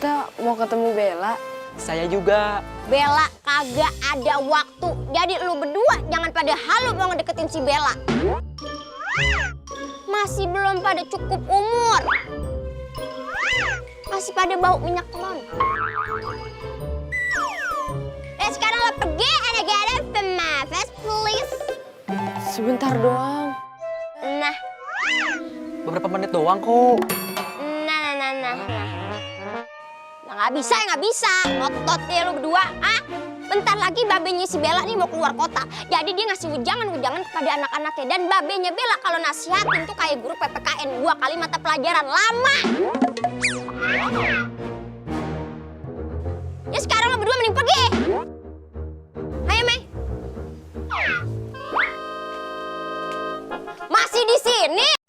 Kita mau ketemu Bella. Saya juga. Bella kagak ada waktu. Jadi lu berdua jangan pada halu mau ngedeketin si Bella. Masih belum pada cukup umur. Masih pada bau minyak telon. Dan sekarang lo pergi and I get it from my face, please. Sebentar doang. Nah. Beberapa menit doang kok. Nah, nggak bisa. Ngotot deh lu berdua, ah? Bentar lagi babenya si Bella nih mau keluar kota. Jadi dia ngasih ujangan kepada anak-anaknya. Dan babenya Bella kalau nasihatin tuh kayak guru PPKN 2 kali mata pelajaran. Lama! Ya sekarang lo berdua mending pergi. Ayo, Mei. Masih di sini?